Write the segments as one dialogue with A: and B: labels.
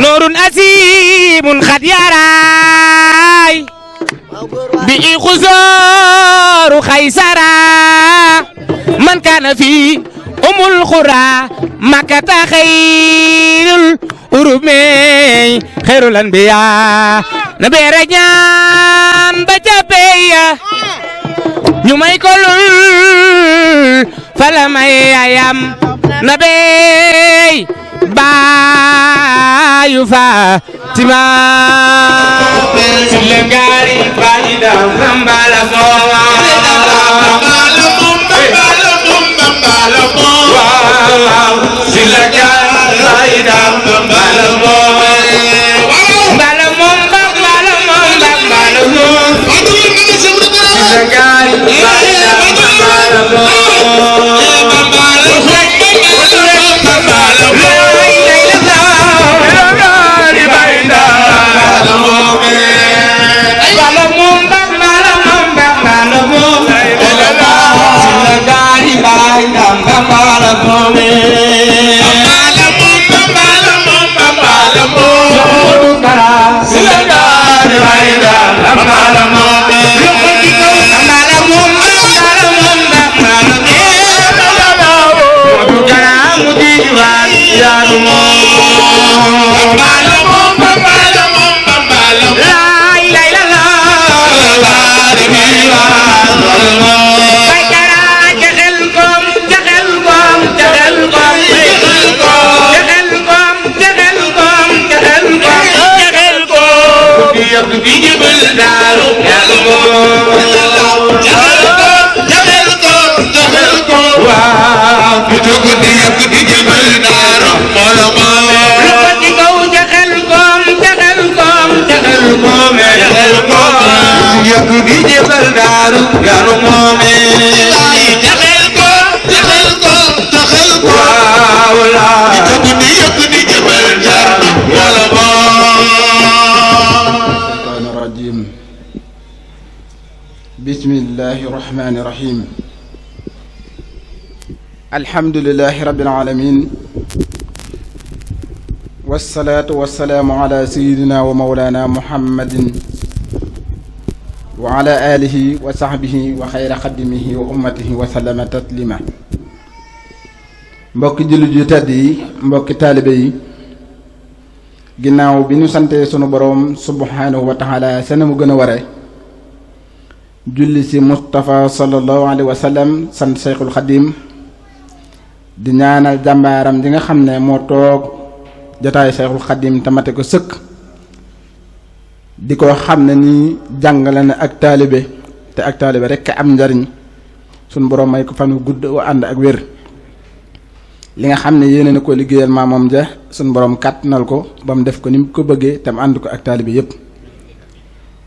A: نور أسيم قد يراي به خزار خيسرا من كان في القرى مكة خير الأرمي خير الأنبياء نبي رجان بجابيا ñu may ko lul fala may ayam na bey bayu Fatima silengari baida ngambala mowa silengari baida ngambala mowa
B: bismillahi rahmani rahim alhamdulillahi rabbil alamin wassalatu wassalamu ala sayyidina wa mawlana muhammadin wa ala alihi wa sahbihi wa xayra xadimihi wa ummatihi wa sallama taslima mbokki jullit yu tedd yi mbokki taalibe yi ginnaaw bi ñu santee sunu boroom subhanahu wa taala seen mu gën a ware julli ci Mustafa sallallahu alayhi wa sallam sant Cheikhul Khadim di ñaanal jàmbaaram di nga xam ne moo toog jotaay Cheikhul Khadim te mate ko sëkk di ko xam ne ni jàngale na ak taalibe te ak taalibe rekk am njariñ suñ boroom may ko fan wu gudd wa ànd ak wér li nga xam ne yéene na ko liggéeyal maamam ja suñ boroom kàttanal ko ba mu def ko ni mu ko bëggee te mu ànd ko ak taalibe yépp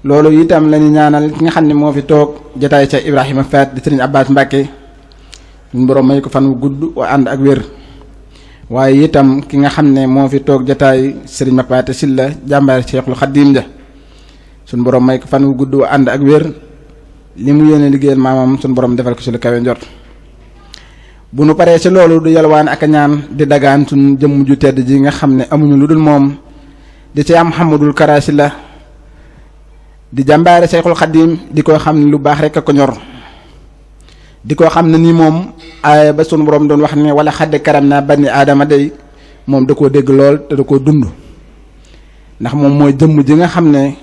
B: loolu itam lañu ñaanal ki nga xam ne moo fi toog jotaay ca Ibrahima Faat di Sëriñ Abbas Mbàkke suñ boroom may ko fan wu gudd wa ànd ak wér waaye itam ki nga xam ne moo fi toog jotaay Sëriñ Mapaate Silla jàmbaar Cheikhul Khadim ja suñ boroom may ko fan wu gudd wa ànd ak wér li mu yéene liggéeyal maamam suñ boroom defal ko ci lu kawe njort bu nu paree ci loolu du yalwaan ak a ñaan di dagaan suñ jëmm ju tedd ji nga xam ne amuñu lu dul moom di ci am Muhammadul Kara Silla di jàmbaare Cheikhul Khadim di ko xam ne lu baax rek a ko ñor di ko xam ne nii moom aaya ba sunu borom doon wax ne wala xadde karam naa bani aadama day moom da koo dégg lool te da koo dund ndax moom mooy jëmm ji nga xam ne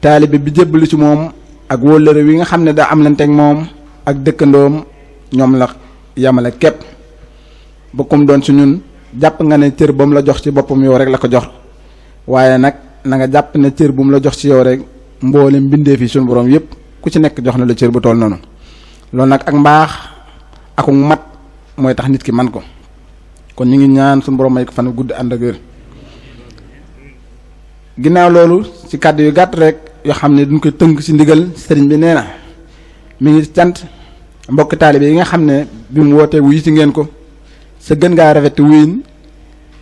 B: taalibe bi jébbalu ci moom ak wóllëre wi nga xam ne daa am lanteeg moom ak dëkkandoom ñoom la yamale képp ba kum doon ci ñun jàpp nga ne cër ba mu la jox ci boppam yow rek la ko jox waaye nag na nga jàpp ne cër bu mu la jox ci yow rek mboolem mbindeef yi suñu borom yépp ku ci nekk jox na la cër bu toll noonu loolu nag ak mbaax ak mat mooy tax nit ki man ko kon ñu ngi ñaan suñu borom may ko fan gudd ànd ak wér ginnaaw loolu ci kàddu yu gàtt rek yoo xam ne duñ koy tënk ci ndigal sëriñ bi nee na mi ngi cant mbokki taalibe yi nga xam ne bi mu wootee wuyu ci ngeen ko sa gën ngaa rafet wuyin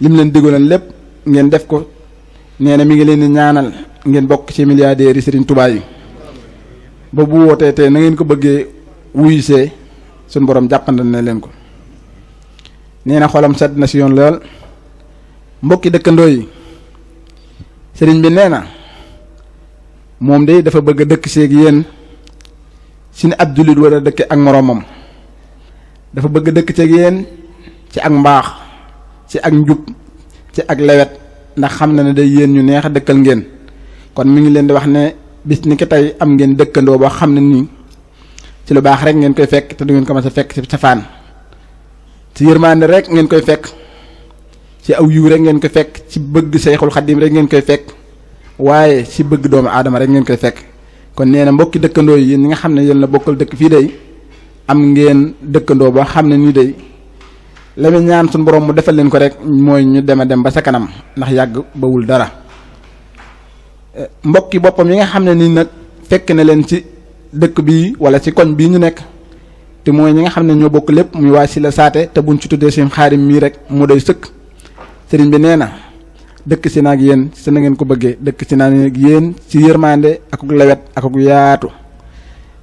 B: lim leen digaloon lépp ngeen def ko nee na mi ngi leen di ñaanal ngeen bokk ci milliardaires yi Serigne Touba yi ba bu wootee te na ngeen ko bëggee wuyusee suñ borom jàppandal na leen ko nee na xolam sedd na ci yoon lool mbokki dëkkandoo yi sëriñ bi nee na moom de dafa bëgg a dëkk seeg yéen si ne ab jullit war a dëkke ak moroomam dafa bëgg dëkk seeg yéen ci ak mbaax ci ak njub ci ak lewet ndax xam na ne day yéen ñu neex a dëkkal ngeen kon mi ngi leen di wax ne bis ni ki tey am ngeen dëkkandoo boo xam ne nii ci lu baax rek ngeen koy fekk te du ngeen ko mas a fekk ci safaan ci yërmande rek ngeen koy fekk ci aw yiw rek ngeen koy fekk ci bëgg Seexul Xadiim rek ngeen koy fekk waaye ci bëgg doomu aadama rek ngeen koy fekk kon nee na mbokki dëkkandoo yi yéen ñi nga xam ne yéen la bokkal dëkk fii day am ngeen dëkkandoo boo xam ne nii day la muy ñaan suñu borom mu defal leen ko rek mooy ñu dem a dem ba sa kanam ndax yàgg bawul dara mbokki boppam yi nga xam ne nii nag fekk na leen ci dëkk bii wala ci koñ bii ñu nekk te mooy ñi nga xam ne ñoo bokk lépp muy waa si la saate te buñ ci tuddee seen xaarim mii rek mu doy sëkk sëriñ bi nee na dëkk si naag yéen si na ngeen ko bëggee dëkk si naag yéen ci yërmande akuk lewet akuk yaatu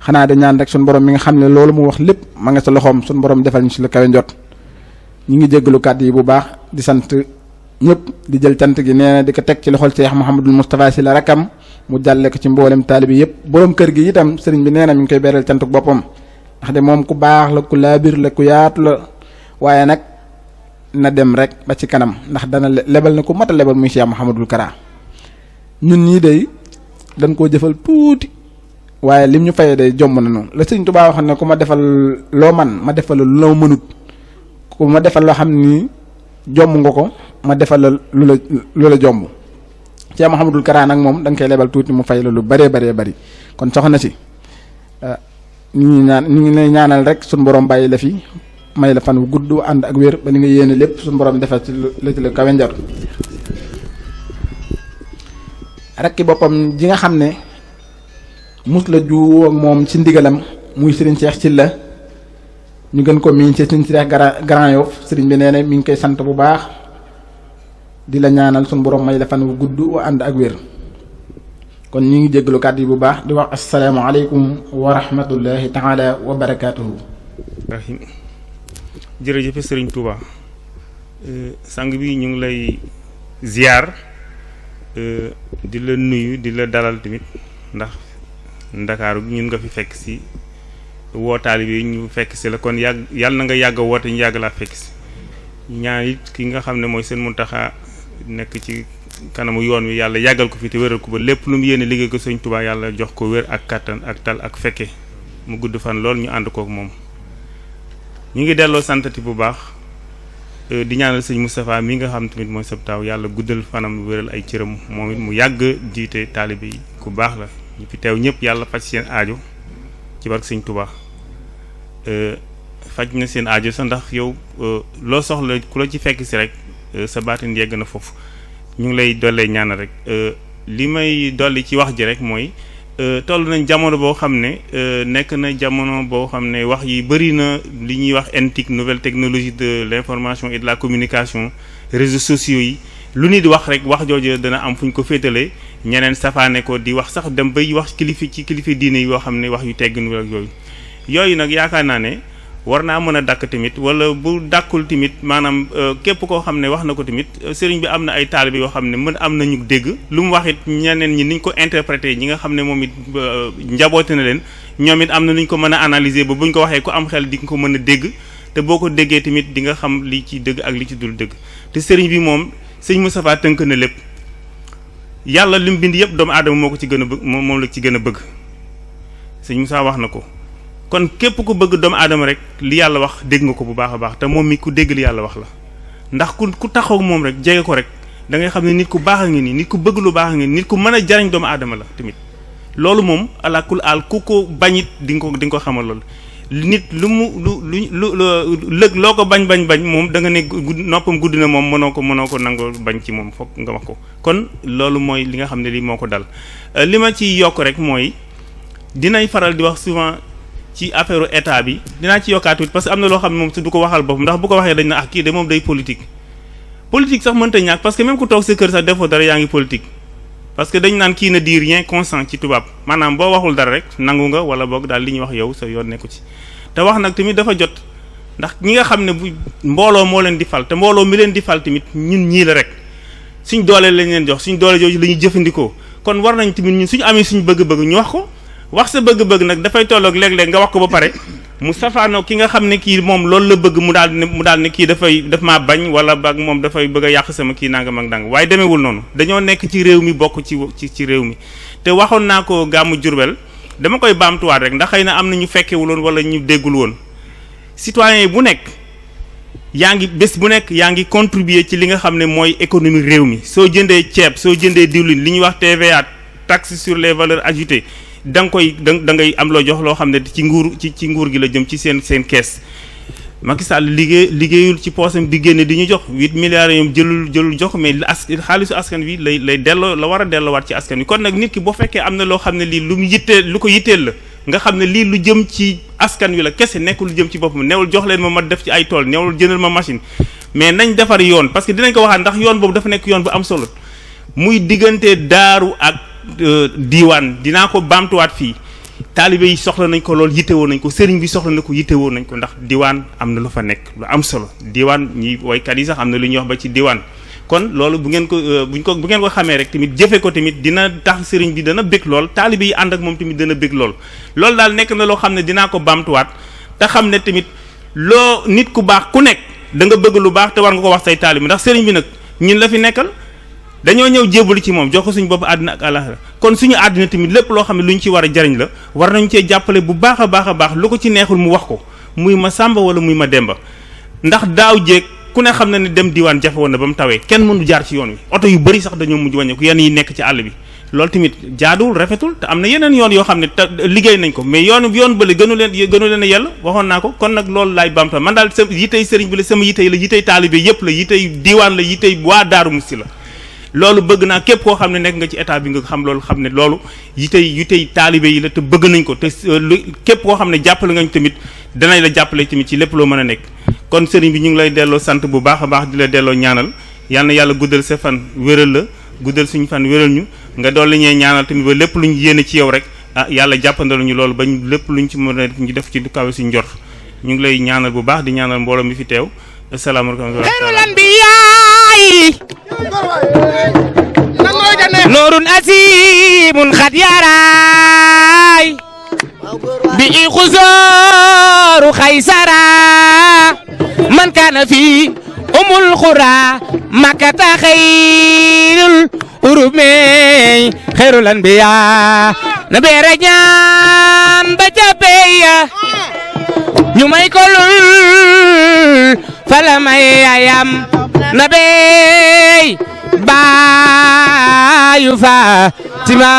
B: xanaa de ñaan rek suñu borom mi nga xam ne loolu mu wax lépp ma nga sa loxoom suñu borom defal ñu si lu kawe njot ñu ngi jéggalu kàddu yi bu baax di sant ñëpp di jël cant gi nee na di ko teg ci loxol Cheikh Mouhamadul Moustapha Sy la rakam mu jàlle ko ci mboolem taalibi yëpp borom kër gi itam sëriñ bi nee na mi ngi koy beral cantuk boppam ndax de moom ku baax la ku laabir la ku yaatu la waaye nag na dem rek ba ci kanam ndax dana lebal na ku mat a lebal muy Cheikh Mouhamadul Kara ñun ñii day dañ koo jëfal tuuti waaye lim ñu fayee day jomb na noonu la sëriñ Tuubaa waxoon ne ku ma defal loo man ma defal lu loo mënut ku ma defal loo xam ni jomb nga ko ma defal la lu la jomb Cheikh Mouhamadul Kara nag moom da nga koy lebal tuuti mu fay la lu bëree bari kon soxna si ñu ngi lay ñaanal rek suñu borom bàyyi la fi may la fan wu gudd ànd ak wér ba li nga yéene lépp suñu borom defal ci la kawe njort rakki boppam ji nga xam ne mus la ju ak moom ci ndigalam muy Serigne Cheikh Sylla ñu gën ko miin ci Serigne Cheikh Grand Yoff Serigne bi nee na mi ngi koy sant bu baax di la ñaanal suñu borom may la fan wu gudd wa ànd ak wér kon ñu ngi jéggalu kàddu yi bu baax di wax asalaamaaleykum wa rahmatullahi taala wa barakaatuhu.
C: rahim jërëjëf Serigne Touba sang bi ñu ngi lay ziar di la nuyu di la dalal tamit ndax ndakaaru ñun nga fi fekk si woo taalibe yi ñu fekk si la kon yàlla na nga yàgg a woote ñu yàgg laa fekk si ñaan it ki nga xam ne mooy seen Muntaxa nekk ci kanamu yoon wi yàlla yàggal ko fi te wéral ko ba lépp lu mu yéene liggéey ko Sëñ Tuubaa yàlla jox ko wér ak kattan ak tal ak fekke mu gudd fan lool ñu ànd kook moom ñu ngi delloo santati bu baax di ñaanal sëñ Moustapha mi nga xam tamit mooy sab taaw yàlla guddal fanam wéral ay cëram moom it mu yàgg jiite taalibe yi ku baax la ñu fi teew ñëpp yàlla faj seen aajo ci barke Sëñ Tuubaa faj na seen aajo sa ndax yow loo soxla ku la ci fekk si rek sa baatin yegg na foofu ñu ngi lay dollee ñaanal rek li may dolli ci wax ji rek mooy toll nañ jamono boo xam ne nekk na jamono boo xam ne wax yi bëri na li ñuy wax NTIC nouvelle technologie de l'information et de la communication réseaux sociaux yi lu nit di wax rek wax jooju dana am fu ñu ko féetalee ñeneen safaane ko di wax sax dem bay wax kilifa diine yoo xam ne wax yu tegginu ak yooyu nag yaakaar naa ne war naa mën a dàkk tamit wala bu dàkkul tamit maanaam képp koo xam ne wax na ko tamit sëriñ bi am na ay taalibe yoo xam ne mën am nañu dégg lu mu wax it ñeneen ñi niñ ko interprété ñi nga xam ne moom it njaboote na leen ñoom it am na nuñ ko mën a analyser ba buñ ko waxee ku am xel di nga ko mën a dégg te boo ko déggee tamit di nga xam li ci dëgg ak li ci dul dëgg te sëriñ bi moom sëñ Moustapha tënk na lépp yàlla li mu bind yëpp doomu aadama moo ko ci gën a bëgg moom la ci gën a bëgg sëñ Moussa wax na ko. kon képp ku bëgg doomu aadama rek li yàlla wax dégg nga ko bu baax a baax te moom mi ku dégg li yàlla wax la ndax ku taxaw moom rek jege ko rek da ngay xam ne nit ku baax a ngi nii nit ku bëgg lu baax a ngi nii nit ku mën a jariñ doomu aadama la tamit loolu moom ala kul aal ku ko bañit di nga ko xamal loolu nit lu mu lëg loo ko bañ moom da nga ne noppam gudd na moom mënoo ko nangoo bañ ci moom foog nga wax ko kon loolu mooy li nga xam ne lii moo ko dal li ma ci yokk rek mooy dinañ faral di wax souvent ci affaire état bi dinaa ci yokkaat tuuti parce que am na loo xam ne moom su du ko waxal boppam ndax bu ko waxee dañ na kii de moom day politique sax mënta ñàkk parce que même ku toog sa kër sax defoo dara yaa ngi politique parce que dañ naan kii na dit rien consent ci tubaab maanaam boo waxul dara rek nangu nga wala boog daal li ñuy wax yow sa yoon nekku ci te wax nag tamit dafa jot ndax ñi nga xam ne bu mbooloo moo leen di fal te mbooloo mi leen di fal tamit ñun ñii la rek suñ doole lañ leen jox suñ doole jooju la ñuy jëfandikoo kon war nañ tamit ñun suñu amee suñu bëgg-bëgg ñu wax ko wax sa bëgg-bëgg nag dafay tolloog léeg-léeg nga wax ko ba pare mu safaanoo ki nga xam ne kii moom loolu la bëgg mu daal ne kii daf maa bañ wala ba moom dafay bëgg a yàq sama kii nangam ak nangam waaye demeewul noonu dañoo nekk ci réew mi bokk ci réew mi te waxoon naa ko gàmmu Jurbel dama koy baamtuwaat rek ndax xëy na am na ñu fekkewuloon wala ñu déggul woon citoyen bu nekk yaa ngi bés bu nekk yaa ngi contribuer ci li nga xam ne mooy économie réew mi soo jëndee ceeb soo jëndee diwlin li ñuy wax TVA taxe sur les valeurs ajoutées da ngay am loo jox loo xam ne ci nguur gi la jëm ci seen kees Macky Sall liggéeyul ci poosam di génne di ñu jox 8 milliards yom jëlul jox mais xaalisu askan wi lay delloo la war a delloowaat ci askan wi kon nag nit ki boo fekkee am na loo xam ne lii lu ko yitteel la nga xam ne lii lu jëm ci askan wi la kese nekkul lu jëm ci boppam newul jox leen ma def ci ay tool newul jëndal ma machine mais nañ defar yoon parce que dinañ ko waxaat ndax yoon boobu dafa nekk yoon bu am solo muy diggante daaru ak diiwaan dinaa ko baamtuwaat fii taalibe yi soxla nañ ko lool yittewoo nañ ko sëriñ bi soxla na ko yittewoo nañ ko ndax diwaan am na lu fa nekk lu am solo diwaan ñi waykat yi sax am na lu ñuy wax ba ci diwaan kon loolu bu ngeen ko xamee rek tamit jëfe ko tamit dina tax sëriñ bi dana bëgg lool taalibe yi ànd ak moom tamit dana bëgg lool loolu daal nekk na loo xam ne dinaa ko baamtuwaat te xam ne tamit loo nit ku baax ku nekk da nga bëgg lu baax te war nga ko wax say taalibe ndax sëriñ bi nag ñun la fi nekkal dañoo ñëw jébbalu ci moom jox ko suñu bopp àddina ak àllaxira kon suñu àddina tamit lépp loo xam ne lu ñu ci war a jariñ la war nañu cee jàppale bu baax a baax lu ko ci neexul mu wax ko muy ma sàmba wala muy ma demba ndax daaw jéeg ku ne xam na ne dem diwaan jafe woon na ba mu tawee kenn mënu jaar ci yoon wi oto yu bëri sax dañoo mujj wàññeeku yenn yi nekk ci àll bi loolu tamit jaaduwul rafetul te am na yeneen yoon yoo xam ne liggéey nañ ko mais yoon bële gënu leen a yell waxoon naa ko kon nag loolu laay bamta man daal sa yitey sëriñ bi la sama yitey la yitey taalibe yépp la yitey diwaan la yitey waa Daaru Musti la loolu bëgg naa képp koo xam ne nekk nga ci état bi nga xam loolu xam ne loolu yitey taalibe yi la te bëgg nañ ko te képp koo xam ne jàppale ngañ tamit danañ la jàppale tamit ci lépp loo mën a nekk kon sëriñ bi ñu ngi lay delloo sant bu baax a baax di la delloo ñaanal yal na yàlla guddal sa fan wéral la guddal suñu fan wéral ñu nga dolli ñee ñaanal tamit ba lépp lu ñu yéene ci yow rek yàlla jàppandal ñu loolu ba lépp lu ñu ci mën a ñu def ci du kawe suñu njort ñu ngi lay ñaanal bu baax di ñaanal mbooloo mi fi teew asalaamaaleykum
A: noorun asimun xat yaraay bi i xusooru xaysara man kaana fi umul xura makata xayrul urumey xayrul anbiya na beere ñaan ba jabeya ñu may ko lul fala may ayam na bey baayu Fatima